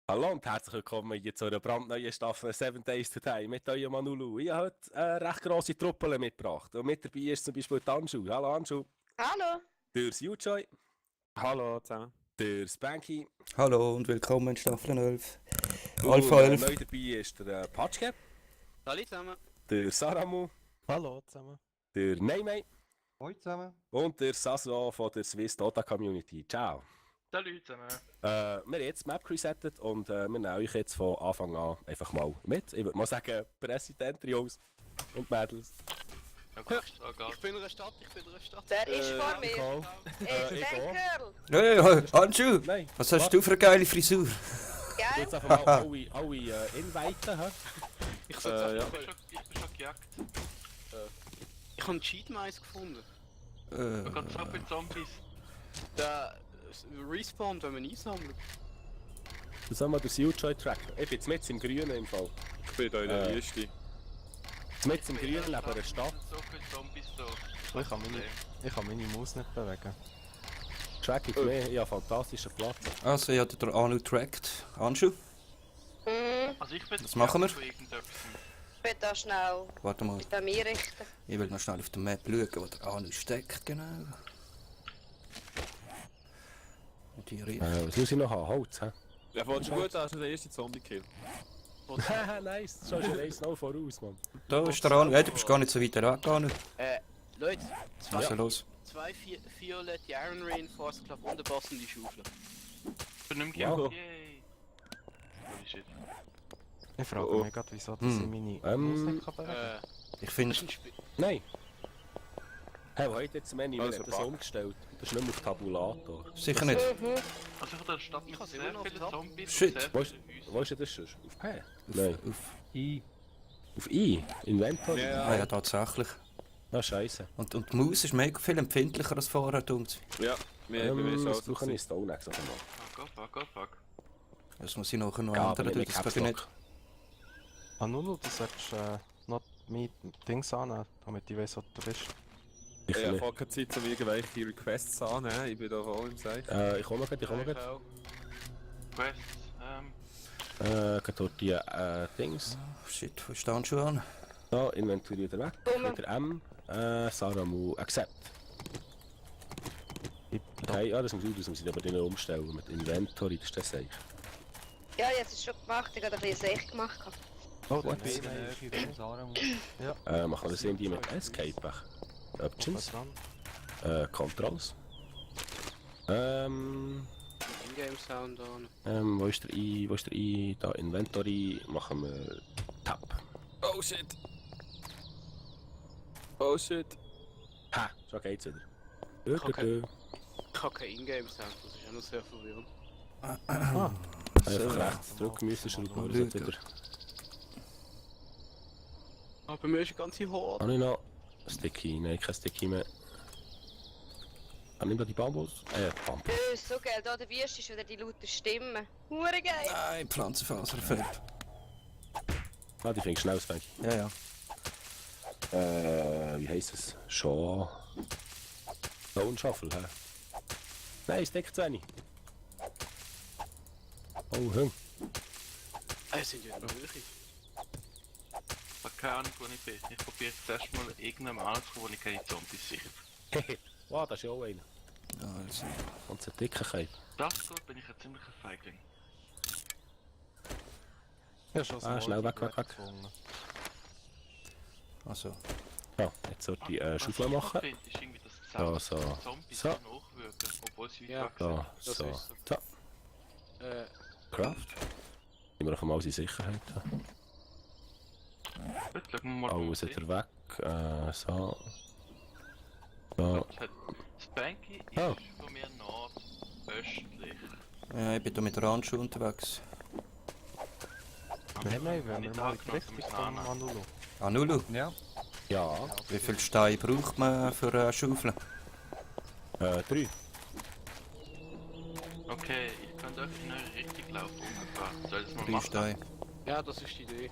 Hallo und herzlich willkommen hier zu einer brandneuen Staffel 7 Days Today mit eurem Manulu. Ich habe heute eine recht grosse Truppe mitgebracht. Und mit dabei ist zum Beispiel die Anschu. Hallo Anschu. Hallo. Der Sujoy. Hallo zusammen. Der Spanky. Hallo und willkommen in Staffel 11. Und Alpha 11. neu dabei ist der Patschke. Hallo zusammen. Der Saramu. Hallo zusammen. Der Neymay. Hallo zusammen. Und der Sasro von der Swiss Dota Community. Ciao. Hallo zusammen. Wir haben jetzt die Map resettet und wir nehmen euch jetzt von Anfang an einfach mal mit. Ich würde mal sagen, Präsident, Jungs und Mädels. Okay. Ich bin in der Stadt, Der ist vor mir. Nicole. Ist ich der auch. Girl. Hey, Anschu, Nein. was hast du für eine geile Frisur? Geil. Jetzt einfach mal alle inviten, hä? Ich bin schon gejagt. Ich habe einen Cheat Mais gefunden. Man kann so viele Zombies. Der respawnt, wenn man einsammelt. Du sollst mal den Sujoy tracken. Ich bin jetzt mit im Grünen im Fall. Ich bin hier in der Wüste. Mit im Grünen neben der Stadt. So viele Zombies da. Ich kann meine Maus nicht bewegen. Track ich mehr, ich habe fantastischen Platz. Also, ich habe den Anu tracked. Anschu, Also ich bin Was machen wir? Ich Ich bin da schnell warte mal. mit mir richten. Ich will noch schnell auf der Map schauen, wo der Anu steckt, genau. Und die Richtung. Was muss ich noch haben? Holz, hä? Ja, fängt schon gut an, der erste Zombie-Kill. Haha, nice. Das ist schon eins noch voraus, Mann. Da ist der Anu. Hey, du bist gar nicht so weit weg, Anu. Leute, Was ist denn los? zwei violette Iron Reinforced Club und der Boss in die Schaufel. Ich bin nicht Wow. Yay. Holy shit. Ich frage mich gerade, wieso dass ich meine Maus nicht bewegen kann. Ich finde, Nein. Hey, wo hat jetzt Manny? Wir Also, haben das Bug. umgestellt. Das ist nicht mehr auf Tabulator. sicher nicht. Also ich habe in der Stadt mit habe sehr immer noch vielen drauf. Zombies Shit. und sehr Wo ist, vielen Häusern. wo ist denn das schon? Auf P? Nein. Auf, I. Auf I? Inventory? ah ja, tatsächlich. Ah, scheiße. Und die Maus ist mega viel empfindlicher als vorher, dumt. Ja, wir haben Das es brauche ich auch. Stonex noch einmal. Fuck. Das muss ich nachher noch Ja, ändern, aber das kann ich nicht. Nunu, du solltest noch mein Dings annehmen, damit ich weiss, wo du bist. Ich Ich habe nicht. voll keine Zeit, um irgendwelche Requests anzunehmen. Ich bin da voll im Safe. Ich komme gleich. Quests, Geht dort die Dings. Oh, shit, wo ist der Anschu an? So, Inventory wieder weg. Mit der M. Saramu Accept. Okay, ja, das muss ich aber dann umstellen. Mit Inventory, das ist das eigentlich. Ja, jetzt ist es schon gemacht. Ich habe ein bisschen Sech gemacht. Oh, Gut. der bin ich. Man kann das irgendwie mit Escape. Options. Controls. In-game Sound an. Wo ist der I? Da, Inventory. Machen wir Tab. Oh shit! Oh shit! Ha, so geht's wieder. Okay. Ich habe keinen In-game Sound, das ist auch noch sehr verwirrend. Einfach rechts drücken müssen, schrauben wir das wieder. Aber bei mir ist eine ganze Horde. Habe ich noch Sticky? Nein, kein Sticky mehr. Habe ich noch die Bambus? Bambus. Ist so geil. Da der Wüste ist wieder die lauten Stimmen. Hure geil. Nein, Pflanzenfaser fehlt. Ah, die finde ich schnell, Spanky. Ja, ja. Wie heisst es? Schon. Stone Shuffle, hä? Nein, Stick zu wenig. Oh, Hung. Es sind ja noch welche. Ich habe keine Ahnung, wo ich bin. Ich probiere jetzt erstmal irgendeinem anzukommen, wo ich keine Zombies sehe. Wow, das ist ja auch einer. Ja, also. Und so Dickigkeit. Das gut, bin ich ein ziemlicher Feigling. Ja, schon so Schnell weg. Also. Ja, jetzt sollte ich Schaufel machen. Ich finde, ist irgendwie das Ja, Zusammen so. Zombies So. nachwirken, obwohl sie Ja. weit weg Da, sind. so. ist So, Craft. Nehmen wir einfach mal unsere Sicherheit. Gut, schauen wir mal. Alles wo wir wieder weg. So. So. sind. Spanky ist Oh. von mir nordöstlich. Ja, ich bin hier mit der Anschu unterwegs. Nein, wenn wir Nicht mal in die angenommen, Richtung wir müssen von annehmen. Manulu. Anulu, Ja, wie viel Steine braucht man für eine Schaufel? 3. Okay, ich könnte euch in eine Richtung laufen ungefähr. Soll ich das mal 3 machen? Steine. Ja, das ist die Idee.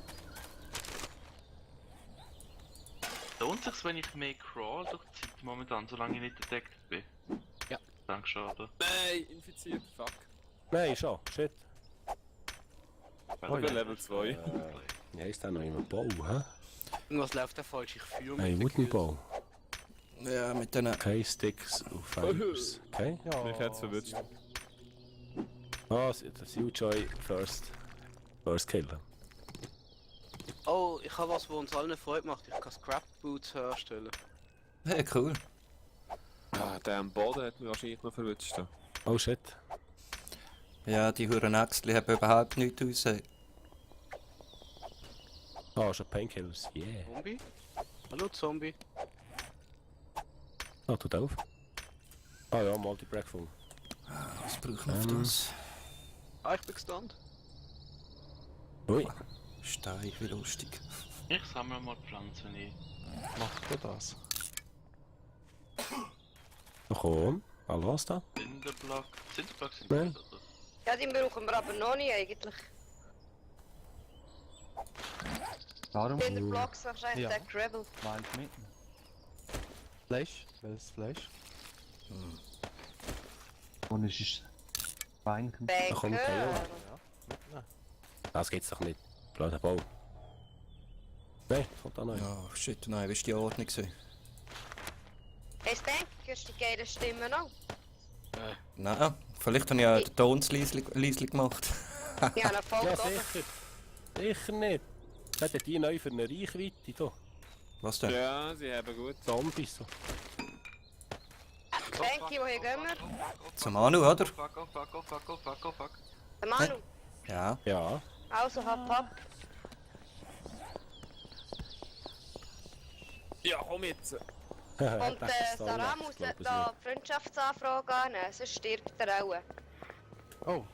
Lohnt sich's, wenn ich mehr crawl durch die Zeit momentan, solange ich nicht detected bin? Ja. Danke, schade. Nein, infiziert, fuck. Nein, schon. Shit. Oh Ich bin ja. Level 2. Ja, ist der noch im Bau, hä? Irgendwas läuft da falsch, ich führe Hey, mit Wooden Bau. Ja, mit diesen... Okay, Sticks und Fibers. Okay. Ja, Mich hat's verwünscht. Ah, der Sealjoy First Killer. Oh, ich habe was, was uns allen Freude macht. Ich kann Scrap Boots herstellen. Hey, cool. Ah, der am Boden hat mich wahrscheinlich noch verwünscht. Oh shit. Ja, die Huren Äxtli haben überhaupt nichts aussehen. Ah, schon Painkillers. Yeah. Zombie? Hallo Zombie. Ah, tut auf. Ah ja, Multi-Break voll. Was braucht man für das? Ah, ich bin gestunt. Ui. Stein, wie lustig. Ich sammle mal Pflanzen ein. Mach du das? Na komm. Was da? Cinderblock. Cinderblock sind Nein. gut, oder? Ja, die brauchen wir aber noch nicht eigentlich. Darum Cinderblocks wahrscheinlich Ja. der Gravel. war ich mit. Fleisch? Welches Fleisch? Und es ist Beinchen. Da kommt der Banker. Ja. Das geht's doch nicht. Blöder Bau. Nein, kommt da noch. Ja, shit, nein, wie ist die Ordnung gewesen? Hey Stank, hörst du die geile Stimme noch? Nein, vielleicht habe ich ja den Ton zu leislich gemacht. Ja, noch voll Ja, oben. sicher. Sicher nicht. Was hat die neu für eine Reichweite da? Was denn? Ja, sie haben gut. Zombies so. Stanky, woher gehen wir? Zum Manu, oder? Fuck, oh fuck, oh fuck, oh fuck, oh fuck. Der Manu. Ja. Ja. Also, hab ab. Ja, komm jetzt! Und Sarah muss da Freundschaftsanfrage annehmen, sonst stirbt er auch. Oh.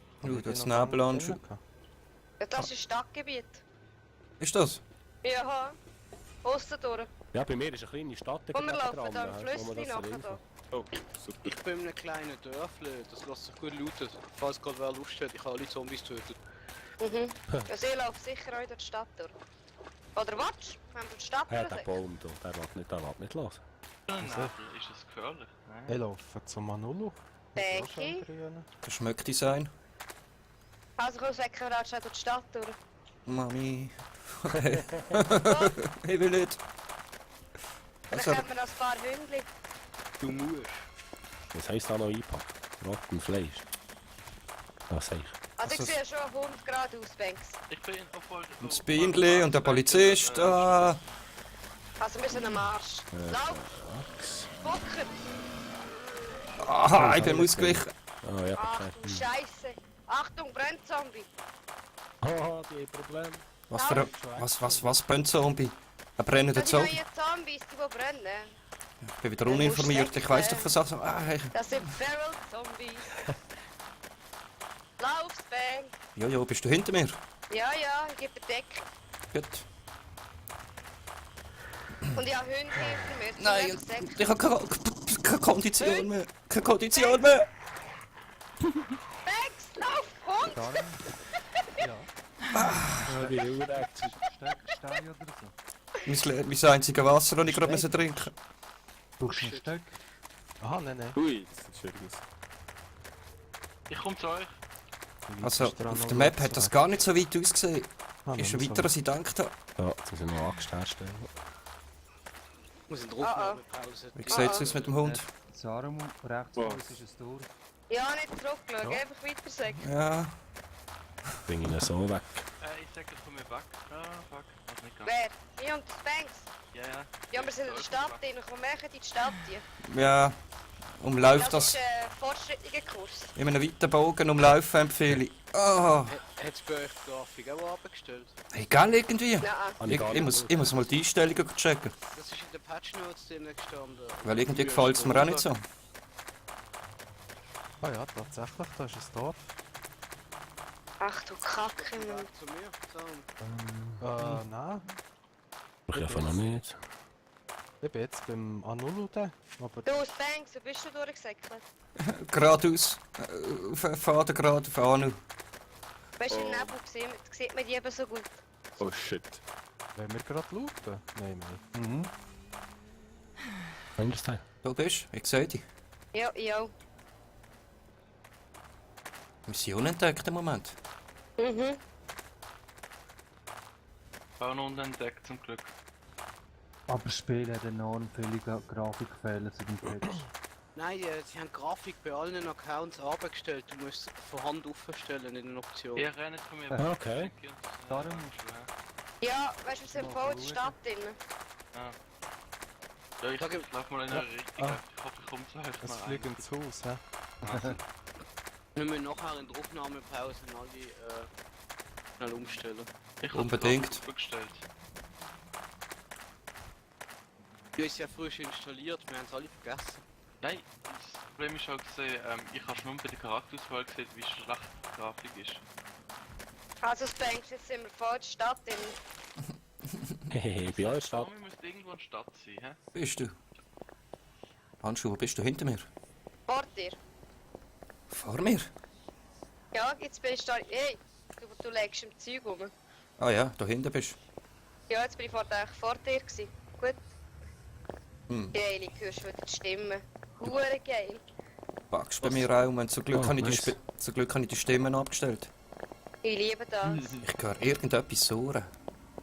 das Nebel anschauen. Ja, das ist Stadtgebiet. Ist das? Ja, aussen durch. Ja, bei mir ist eine kleine Stadt Und wir laufen da im Flüssli nachher. Da. Oh, super. Ich bin in einem kleinen Dörfli, das lässt sich gut looten. Falls gerade wer aufsteht, ich kann alle Zombies töten. Mhm. Also ich laufe sicher auch durch die Stadt durch. Oder was? Wenn wir die Stadt Ja, der durch Baum da, der lässt nicht los. Nebel, ist es gefährlich? Ich laufe zum Manolo. Denke. Das schmeckt Design. Also komm, sag wir schnell durch die Stadt durch. Mami. Ich will nicht. Dann Also, haben wir noch ein paar Hündchen. Du musst. Was heisst da noch einpacken? Rotten Fleisch. Was sag ich? Also ich Also- sehe schon 100 Grad aus, Banks. Ich bin obwohl... und das Bienenli und der Polizist. Ah. Also wir sind am Arsch. Lauf! Fucker! Aha, ich bin ausgewichen. Ah ja, Ach okay. du Scheisse! Achtung, Brennzombie! Haha, die Problem. Was brennt Zombie? Ein brennender Das sind Zombie? neue Zombies, die brennen. Ich bin wieder uninformiert, ich weiss doch von Sachen. Ah, hey. Das sind Feral Zombies. Lauf, Spank! Jojo, bist du hinter mir? Ja, ja, ich gebe Deck. Gut. Und ich habe Hunde hinter mir. Nein, zum Decken. ich habe keine Kondition mehr. Keine Kondition mehr. Banks, lauf! Hund! Darum Ja, die Urex. Stein oder so. Mein einziges Wasser, das ich gerade trinken musste. Brauchst du ein Stück? Aha, nein. Ui, das ist schönes. Ich komme zu euch. Also, auf der Map hat das gar nicht so weit ausgesehen. Ist schon weiter, als ich gedacht habe. Ja, jetzt müssen wir noch angestellt stellen. Wir sind Aufnahmepause. Wie sieht es aus mit dem Hund? Sarum rechts Was? aus ist es durch. Ja, nicht zurückschauen, einfach weiter sagen. Ja. Bring ihn so weg. Ich sag, ich komme weg. Ah, fuck. Was nicht ganz. Wer? Ich und die Banks. Ja, ja. Ja, wir sind in der Stadt drin. Komm, wir in die Stadt. Die. Ja. Umläuft Das das ist ein fortschrittlicher Kurs. in einem weiten Bogen umlaufen empfehle ich. Ah. Hat es bei euch die Grafik auch abgestellt? Egal irgendwie. Nein. Habe Ich, gar ich, nicht muss mal die Einstellungen checken. Das ist in den Patch Notes drin gestanden. Weil irgendwie gefällt es mir auch nicht so. Ah ja, tatsächlich, da ist ein Dorf. Ach du Kacke, Mann. Zu mir, Sam. Nein. Ich einfach noch nicht. Ich bin jetzt beim Anulu da. Aber Du, Spanks, wo bist du durchgesäckelt? Geradeaus. Faden gerade auf Anu. Weißt du, im Nebel sieht man die eben so gut. Oh shit. wollen wir gerade looten? Nein, nein. Mhm. Findest du? Du bist, ich sehe dich. Ja, ja. Mission entdeckt im Moment. Mhm. Auch noch unentdeckt zum Glück. Aber das Spiel hat enorm viele Grafikfehler zu dem Patch. Nein, sie haben Grafik bei allen Accounts abgestellt. Du musst es von Hand aufstellen in den Optionen. Ihr rennt von mir Ah, okay. Darum- Ja, weißt du, wir sind voll in der Stadt drin. Ja, ich Sag ihm- lauf mal in eine Richtung. Ich hoffe, ich komme zur Hälfte Es mal fliegt ins Haus, hä? Wir müssen nachher in der Aufnahmepause alle schnell umstellen. Ich hab Unbedingt. die bestellt. Du hast ja frisch installiert, wir haben es alle vergessen. Nein, das Problem ist auch gesehen, ich habe schon bei der Charakterauswahl gesehen, wie schlecht die Grafik ist. Also Spanks, jetzt sind wir voll in der Stadt drin. Hehehe, bei euch steht. Wir müssen irgendwo in der Stadt sein, hä? Bist du? Handschuh, wo bist du? Hinter mir? Vor dir. Vor mir? Ja, jetzt bist du da. Hey, du legst im Zeug rum. Ah ja, da hinten bist du. Ja, jetzt bin ich vor dir gewesen. Gut. Hm. Geil, ich hörst wieder die Stimme. Hure geil. Packst bei mir auch und zum Glück, Oh, habe ich die nice. zum Glück habe ich die Stimmen abgestellt. Ich liebe das. Ich höre irgendetwas surren.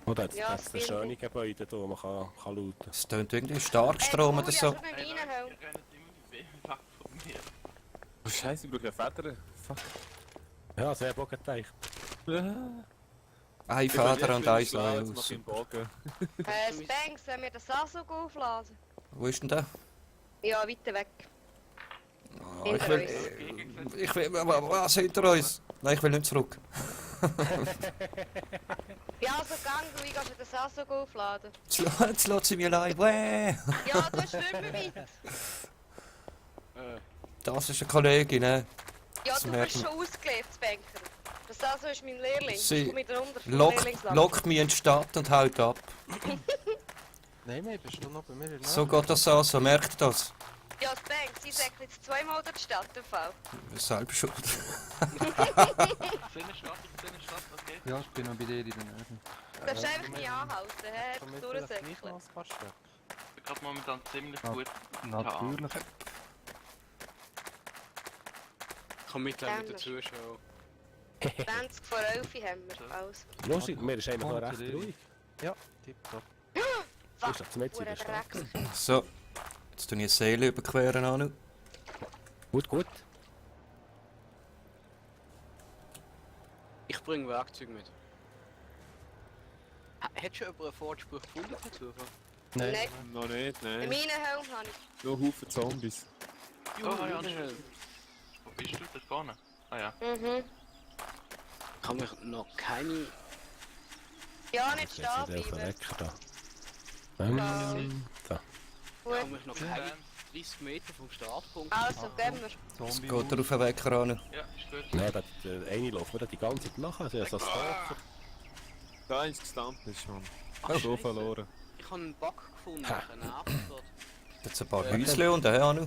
Oder jetzt Ja, das schöne Gebäude hier, wo man kann lauten. Es tönt irgendwie Starkstrom oder so. Ich habe schon einen Reinhelm. Ihr rennt immer weg von mir. Oh Scheiße, ich brauche eine Feder. Fuck. Ja, sehr bogenteich. Ein Feder und ein Seil. Super. Spanks, wenn wir den Sasuk aufladen. Wo ist denn der? Ja, weiter weg. Oh, Hinter ich will, was hinter uns? Nein, ich will nicht zurück. Ja, also gang du, ich gehst den Sasuk aufladen. Jetzt lässt sie mich allein. Wäh. Ja, du hast nicht mehr weit. Das ist eine Kollegin, ne? Ja, Das du merkt bist man. schon ausgelebt, Banker. Der Sasso ist mein Lehrling. Sie Komm wieder runter vom Lockt Lehrlingslager. mich in die Stadt und haut ab. Nein, mehr, bist du noch bei mir in der So Nähe? geht das an, so merkt ihr das. Ja, Spanks, sie sagt jetzt zweimal durch die Stadt, der Fall. Selber schuld. Seine Stadt, okay? Ja, ich bin noch bei dir in der Nähe. Du darfst einfach nicht anhalten, hä? Komm Einfach ich vielleicht nicht durchsäckeln. noch ein paar Stück? Ich bin gerade momentan ziemlich Ja. gut. Natürlich. Ich kann mitleiden mit den Dämmer. Zuschauern. 20 vor 11 haben wir. Also. Lustig, mir ist eigentlich noch recht ruhig. Ja, tipptopp. Ist das mit in der Stadt? Dreck. So, jetzt tue ich eine Seele überqueren, Anu. Gut, gut. Ich bringe Werkzeug mit. Hättest du jemand einen Fortspruch gefunden dazu? Nein. Noch nicht, Einen nein. Minenhelm habe ich. Nur Haufen Zombies. Oh, ja, wo bist du? Dort vorne? Ah ja. Mhm. Ich habe mich noch keine... Ja, nicht Jetzt stehen ist der bleiben. Verrecker da. Ja. Da. Ich habe Gut. mich noch keine 30 Meter vom Startpunkt... Also, gehen wir. Zombie. Geht er auf den Wecker, Anu? Ja, ist gut. Nein, der eine läuft mir da die ganze Zeit nachher. Also, so Stalker. Da ist gestammt, ist schon. Ach, So Scheisse. verloren. Ich habe einen Bug gefunden, Ha. einen Nerv dort. Jetzt ein paar Häusle unten, hä, Anu?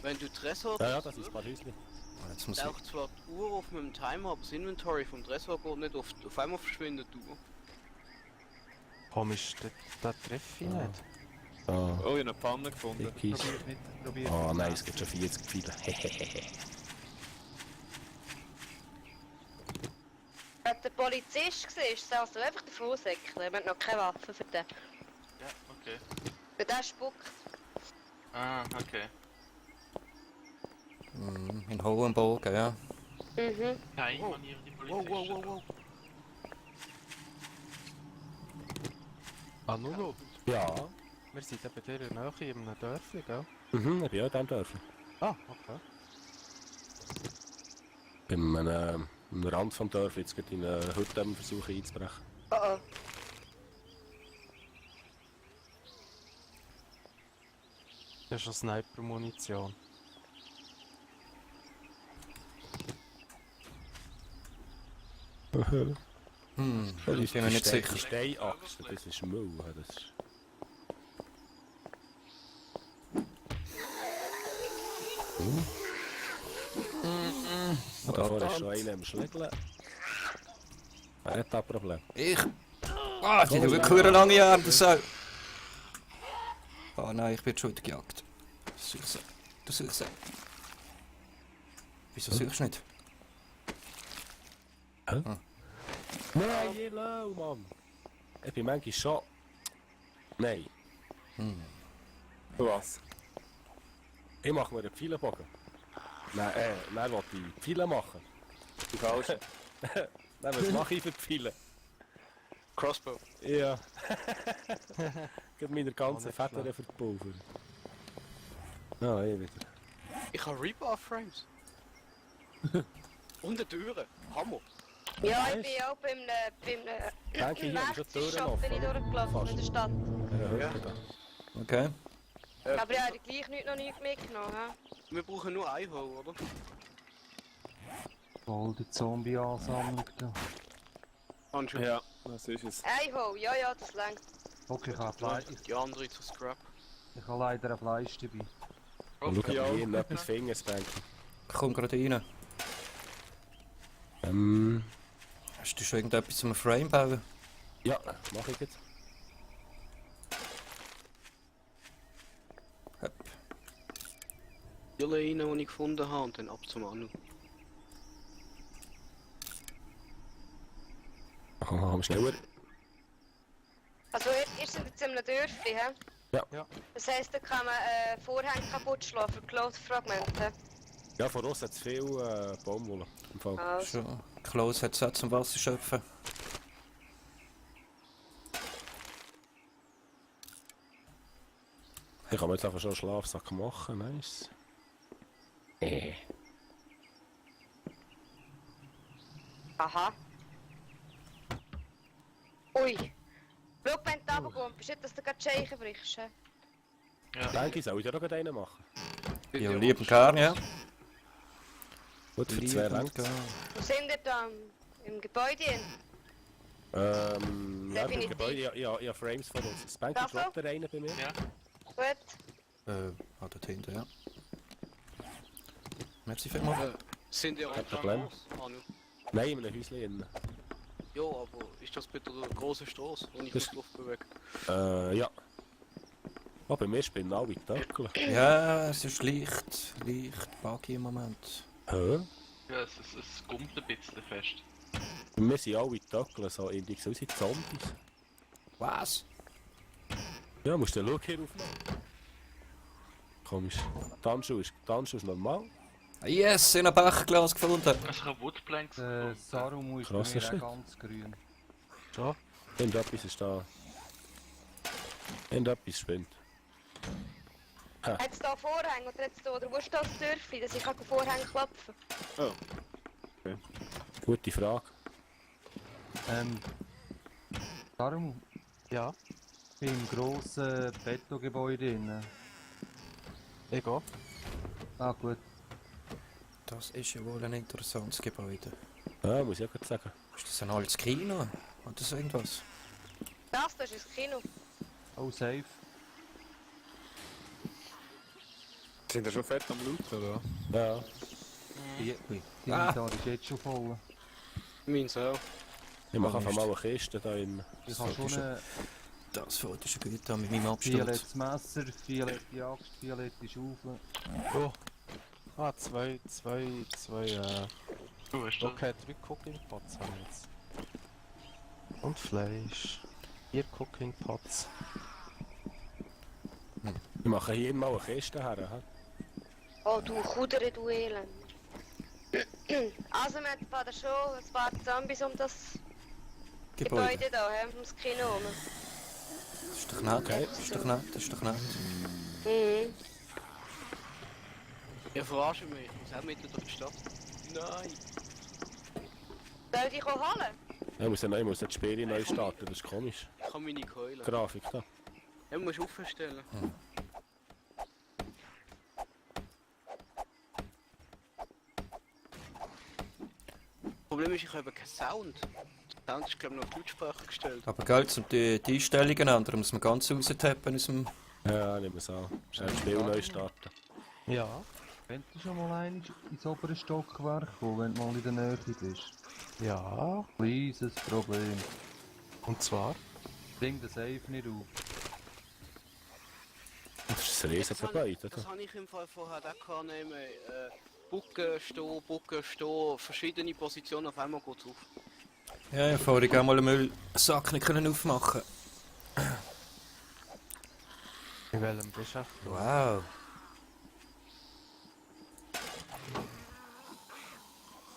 Wenn du Tresor Ja, ja, das ist ein paar Häuschen. Jetzt muss ich... taucht zwar die Uhr auf meinem Timer, aber das Inventory vom Tresor geht nicht auf einmal verschwindet die Uhr. Komisch, den treffe ich nicht. Ah, Oh, ich habe eine Pfanne gefunden. Dickies. Probier. Oh nein, es gibt schon 40 Pfeile. Hehehe. Wenn der Polizist siehst, sollst du einfach davon säckeln. Wir haben noch keine Waffe für den. Ja, okay. Für den spuckt. Ah, okay. In hohem Bogen, ja. Mhm. Keine Manier, die Polizisten. wow. Ah, Nunu, Ja. wir sind eben bei dir in der Nähe in einem Dörfli, gell? Mhm, ich bin ja in diesem Dörfli. Ah, okay. Am Rand vom Dorf jetzt gerade in eine Hütte versuchen einzubrechen. Oh oh. Das ist schon Sniper-Munition. Ich bin mir nicht sicher. Die Steinachse, das ist Müll. Das ist... Da vorne ist schon einer im Schlägeln. Wer hat das Problem? Ich... Ah, die haben wirklich eine lange Arme, das Sau. Oh nein, ich werde schon wieder gejagt. Süße. Du Süße. Wieso suchst du nicht? Nein, Yellow, Mann! ich bin manchmal schon... Nein. Was? Ich mache mir einen Pfeilenbogen. Nein, dann wollte ich Pfeile machen. Die falsche. Nein, was mache ich für Pfeile? Crossbow. Ja. Ich habe meine ganzen nicht Federn schlecht. verpulvert. Ja, ich wieder. Ich habe Rebar-Frames. Und eine Türe. Hammer. Ja, ich bin auch beim Danke, hier haben schon die Türen Shop bin ich offen. durchgelaufen Fast. in der Stadt. Ja, hört man da. Okay. Aber ich habe gleich noch nichts mitgenommen. He? Wir brauchen nur ein Hole, oder? Voll die Zombie-Ansammlung da. Handschuhe. Ja, das ist es. Eiho, ja, das längt. Okay, Die andere zu Scrap. ich habe leider ein Fleisch dabei. Und schau, ob ich hier etwas finde, Spanky. Ich komm gerade rein. Hast du schon irgendetwas zum Frame bauen? Ja, mach ich jetzt. Hopp. Die rein, die ich gefunden habe, und dann ab zum Anu. Machen schneller. Also ihr seid jetzt in einem Dörfli, hä? Ja. Das heisst, da kann man Vorhänge kaputt schlagen für Cloth-Fragmente. Ja, von uns hat es viel Baumwolle. Im Fall. Also. Schon. Klaus hat es auch zum Wasser schöpfen. Ich kann mir jetzt einfach schon einen Schlafsack machen, nice. Aha. Ui. Schau, wenn du runterkommst, bist du nicht, dass du gerade Scheichen brichst. He? Denke ich, soll ich dir noch einen machen? Ja, lieben gern, ja. Gut, für 2 Ränge. Wo sind ihr da? Im Gebäude? Ja, beim Definitiv. Gebäude, ich habe Frames von uns. Spanky, Das so? droppt der einen bei mir? Ja. Gut. Dort hinten, ja. Merci vielmals. Sind ihr Kein auch Problem. Anu? Nein, in einem Häuschen innen. Ja, aber ist das bitte eine große Straße, wo ich Das- mich drauf bewege? Ja. Oh, bei mir spinnen alle Töckel. Ja, es ist leicht buggy im Moment. Hä? Ja, es gummt ein bisschen fest. Bei mir sind alle Töckel so irgendwie so wie Zombies. Was? Ja, musst du den Look hier aufnehmen. Komisch. Die Handschuhe ist normal. Yes, in einem Becherglas gefunden. Ich habe Woodplanks Der gefunden. Sarumu ist bei Krasser mir auch Shit. ganz grün. Schon? Irgendetwas ist da. Irgendetwas spinnt. Hat es da Vorhänge oder wo ist das Dörfli, dass ich Vorhänge klopfen kann? Gute Frage. Sarumu, Ja, ich bin im grossen Betongebäude drin. ich gehe. Ah gut. Das ist ja wohl ein interessantes Gebäude. Ja, muss ich auch gerade sagen. Ist das ein altes Kino? Oder so irgendwas? Das ist das Kino. Oh, safe. Sind wir schon fett am Looten, oder? Ja. Die Ah. Inventar ist jetzt schon voll. Meins auch. Ich mache einfach mal eine Kiste da drin. Ich habe schon ein Das Foto ist gut an mit meinem Absturz. violettes Messer, violette Axt, violette Schaufel. Oh. Ah, zwei, Du hast das. okay, 3 Cooking Pots haben wir jetzt. Und Fleisch. 4 Cooking Pots. Ich mache hier mal eine Kiste her. He? Oh, du Kudere, du Elend. Also, wir haben schon ein paar Zombies um das Gebäude. Gebäude da, um das Kino herum. Das ist doch nett. Das ist doch nett. Das ist doch nett. Mhm. Ihr verarscht mich, ich muss auch mitten durch die Stadt. Nein! Soll ich dich holen? Ich muss das Spiel neu starten, das ist komisch. Ich kann meine Keule. Grafik da. Ja, musst du aufstellen. Das Problem ist, ich habe keinen Sound. Der Sound ist glaube ich noch auf Lautsprecher gestellt. Aber Geld, um die Einstellungen ändern, muss man ganz raustappen aus dem... Ja, nehmen wir es an. Schnell das Spiel neu starten. Ja. Wenn du schon mal ins obere Stockwerk kommst, wenn du mal in der Nähe bist. Ja. Kleines Problem. Und zwar? Bring den Safe nicht auf. Das ist ein Riesengebäude, Das oder? habe ich im Fall vorher auch gehabt, Bucken stehen, verschiedene Positionen, auf einmal geht es auf. Ja, ich habe vorhin auch mal einen Müllsack nicht können aufmachen. In welchem bist du? Wow.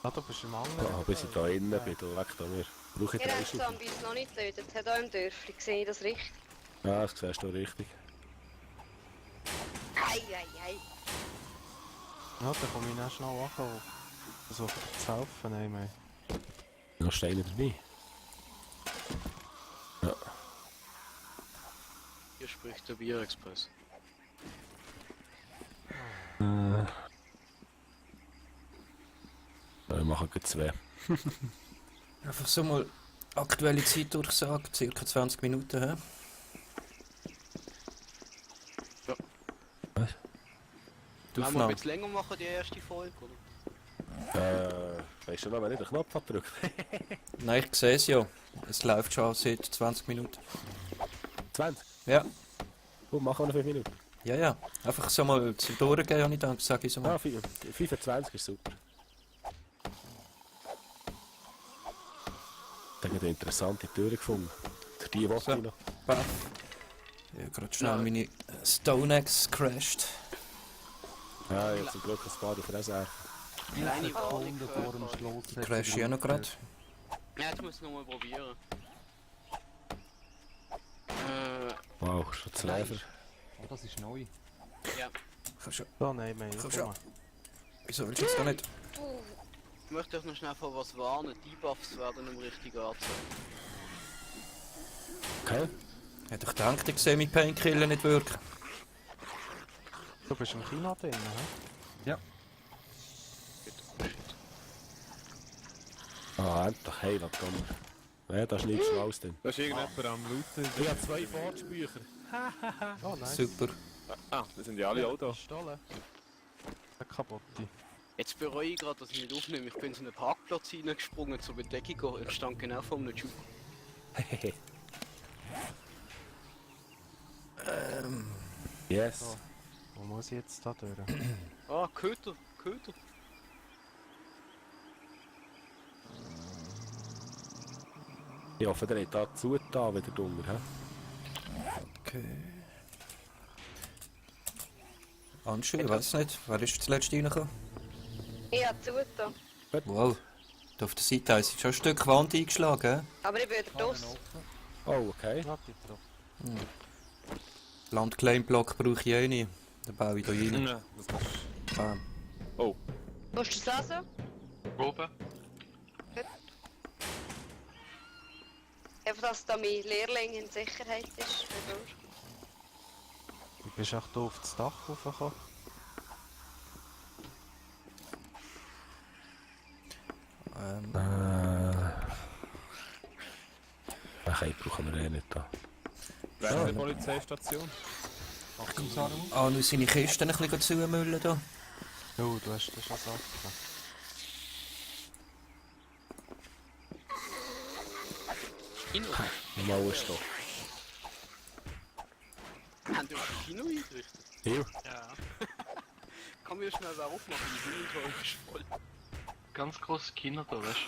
Ah, du bist im anderen. Ja, bis ich da innen bin, da weg da mir. Brauche ich Ihr drei habt Stufen. Zombies noch nicht getötet, hat auch im Dörfli. Sehe ich das richtig? Ja, das siehst du richtig. Ei. Ja, dann komme ich dann schnell ankommen. Versuche dir zu helfen, nein, mehr. Noch Steine dabei. Ja. Hier spricht der Bierexpress. Wir machen gleich 2. Einfach so mal aktuelle Zeit durchsagt, circa 20 Minuten, hä? Ja. Was? Die Wollen wir ein Aufnahme. bisschen länger machen, die erste Folge, oder? Weißt du noch, wenn ich den Knopf abdrücke? Nein, ich sehe es ja. Es läuft schon seit 20 Minuten. 20? Ja, Gut, machen wir noch 5 Minuten. ja. Einfach so mal zum Durchgehen, habe ich gedacht, sage ich so mal. Ah, 25 ist super. Ich habe eine interessante Tür gefunden. Für die Woche So. noch. Baff. Ich habe gerade schnell meine Stonex crashed. Ja, ich habe zum Glück ein paar auf Reserve. Kleine Sekunden vor dem Panik. Schluss. Die crash ich auch noch gerade. Ja, jetzt muss ich noch mal probieren. Wow, schon 2. Oh, das ist neu. Ja. Komm schon. So, nein, mehr. Komm schon. Wieso willst du jetzt da nicht? Ich möchte euch noch schnell vor was warnen. Debuffs werden im richtigen angezeigt. Okay. Hätte ich gedacht, ich sehe mit Painkiller nicht wirken. Du bist im Kino drin, hä? Ja. Ah, endlich Heiland, komm. Ja, da schneidest du alles denn. Da ist irgendjemand am Looten. Ich habe 2 Forgebücher. Oh, nein. Super. Ah, wir sind ja alle auch da. Gestohlen. Der kaputte. Jetzt bereue ich gerade, dass ich nicht aufnehme. Ich bin in einen Parkplatz hineingesprungen zur Bedeckung. Ich stand genau vor einem Juke. Yes. So. Wo muss ich jetzt da durch? Ah, Köter. Köter. Ich hoffe, der hat da zugetan, wieder drunter, hä? Okay. Anschu, ich weiß nicht. Wer ist zuletzt reingekommen? Ich habe zugetan. Wow. Da auf der Seite ist schon ein Stück Wand eingeschlagen, hä? Aber ich bin wieder draus. Oh, okay. Ja, die drauf. Landclaim-Block brauche ich eh nicht. Dann baue ich da rein. Ja, das ist... Bam. Oh, Musst du es lesen? Probe. Einfach, dass da mein Lehrling in Sicherheit ist. Du bist auch hier auf das Dach raufgekommen. Okay, brauchen wir eh nicht da. wer ist die Polizeistation? Achtung, Saru. Ah, nur seine Kisten ein bisschen zumüllen da. Oh, du hast das schon Sachen. Kino. Mauerstoff. Haben die ein Kino eingerichtet? Hier. Ja. Kann mir schnell wer aufmachen, die Inventory ist voll. Ganz großes Kino da, weißt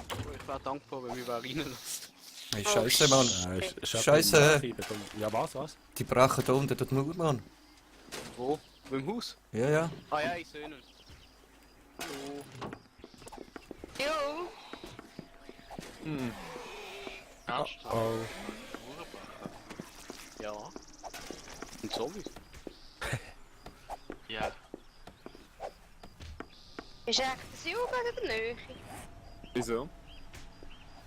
Aber ich wäre dankbar, wenn mich wer reinlässt. Hey, Scheiße, Mann. Scheiße. Ja, was? Die brachen da unten durch die Mauer, Mann. Wo? Beim Haus? Ja, ja. Ah ja, ich sehe ihn. Hallo. Jo! Ernsthaft? Oh. Ja. Und Zombies? Ja. Ist echt das Jugend in der Nähe? Wieso?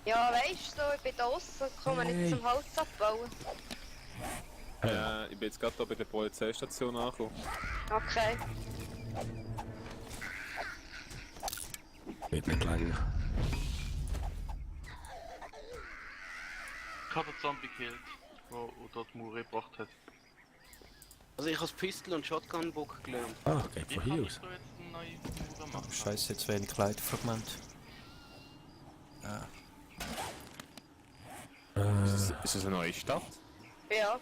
Ja, weißt du, ich bin draussen und komme nicht zum Holz abbauen. Ich bin jetzt gerade hier bei der Polizeistation angekommen. Okay. Wird nicht länger. Ich habe einen Zombie gekillt, der dort die Mauer gebracht hat. Also ich habe Pistol und Shotgun-Bock gelernt. Ah, geht Ich von kann hier nicht aus. so jetzt eine neue Mauer machen. Scheiße, jetzt wenig Kleiderfragment. Ist das eine neue Stadt? Ja.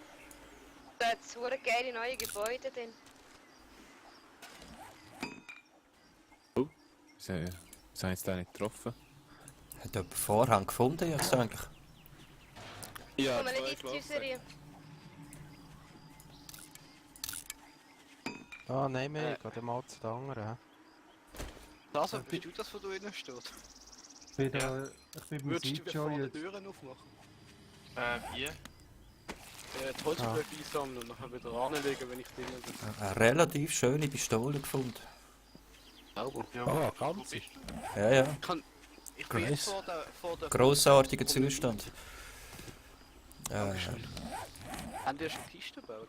Da hat es super geile neue Gebäude drin. Was haben jetzt den nicht getroffen? Hat jemand Vorhang gefunden jetzt eigentlich? Ja, Komm, nicht in die Serie. Ah, nein mehr, ich gehe mal zu den anderen. Das, bist du das, wo du innen stehst? Ich bin da, ich bin beim Würdest du mir Seedjoy vorne jetzt. Türen aufmachen? Wie? Die Holzblöcke einsammeln und nachher wieder anlegen, wenn ich drinnen bin. Eine relativ schöne Pistole gefunden. Sauber. Ja, Ah, wo ganz. bist du? Ja, ja. Ich bin jetzt Nice. vor der... Grossartiger Zustand. Haben die erst eine Kiste gebaut?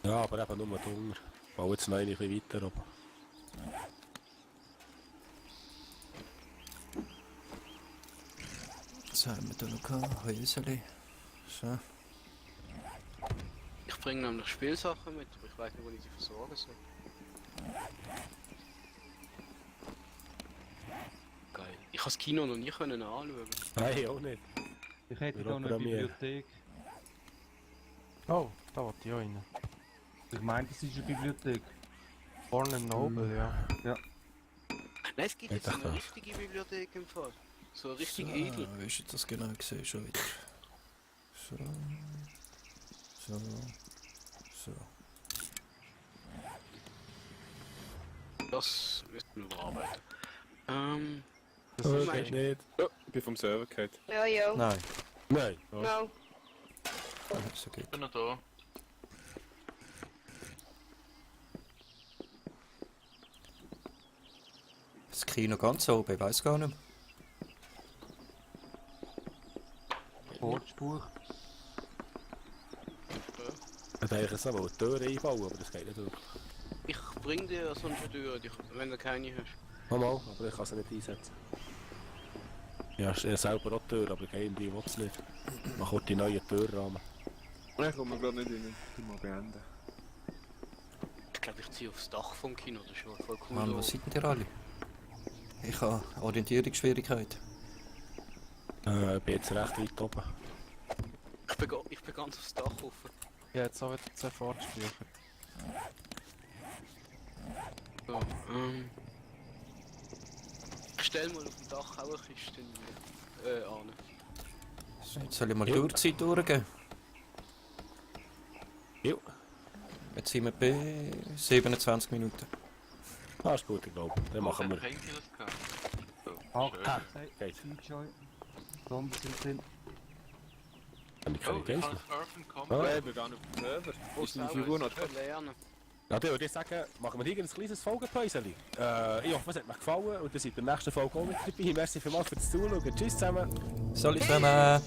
Ja, aber eben nur drunter. Ich baue jetzt noch eine bisschen weiter, aber... Was haben wir da noch gehabt? Häuseli. So. Ich bringe nämlich Spielsachen mit, aber ich weiß nicht, wo ich sie versorgen soll. Geil. Ich habe das Kino noch nie anschauen. Nein, auch nicht. Ich hätte Wir da eine programmieren. Bibliothek. Oh, da wollte ich auch rein. Ich meine, das ist eine Bibliothek. Born and Noble, ja. Nein, es gibt jetzt Ich eine dachte- richtige Bibliothek im Fall. So richtig So, edel. wie ist jetzt das genau gesehen schon wieder? So. So. So. Das müssen wir überarbeiten. Das Oh, ist geht nicht. Ja, ich bin vom Server gefallen. Ja, ja. Nein. Nein. Ja. No. So geht. Ich bin noch da. Das Kino ganz oben, ich weiß gar nicht mehr. Sportspur. Ich hätte eigentlich so eine Tür einbauen, aber das geht nicht durch. Ich bring dir so eine Tür, wenn du keine hast. Mal, aber ich kann sie nicht einsetzen. Ja, ich habe selber auch die Tür, aber irgendwie will es nicht. Man kommt die neuen Türrahmen. Ich komme gerade nicht rein. Ich mal beenden. Ich glaube, ich ziehe aufs Dach vom Kino, das ist schon voll cool. Mann, da. was seid denn ihr alle? Ich habe Orientierungsschwierigkeiten. Ich bin jetzt recht weit oben. Ich bin ganz aufs Dach offen. Ja, jetzt auch wieder 2 Fortspiele. So, ich stell mal auf dem Dach auch eine Kiste an. Jetzt soll ich mal die Uhrzeit durchgehen. Jo. Jetzt sind wir bei 27 Minuten. Ah, ist gut, ich glaube. Dann machen wir. Painkillers gehabt. So, Ach, schön. Geht. Seedjoy. Zombies sind drin. Kann ich Oh, keine ich Games kann mehr? das Earthen Ah. Combat. Ich bin gar nicht auf dem Server. Wo ist Muss die Figur noch? lernen. Ja, dann würde ich sagen, machen wir hier ein kleines Folgenpäuschen. Ich hoffe, es hat euch gefallen und ihr seid in der nächsten Folge auch mit dabei. Merci vielmals fürs Zuschauen. Tschüss zusammen. Salut zusammen!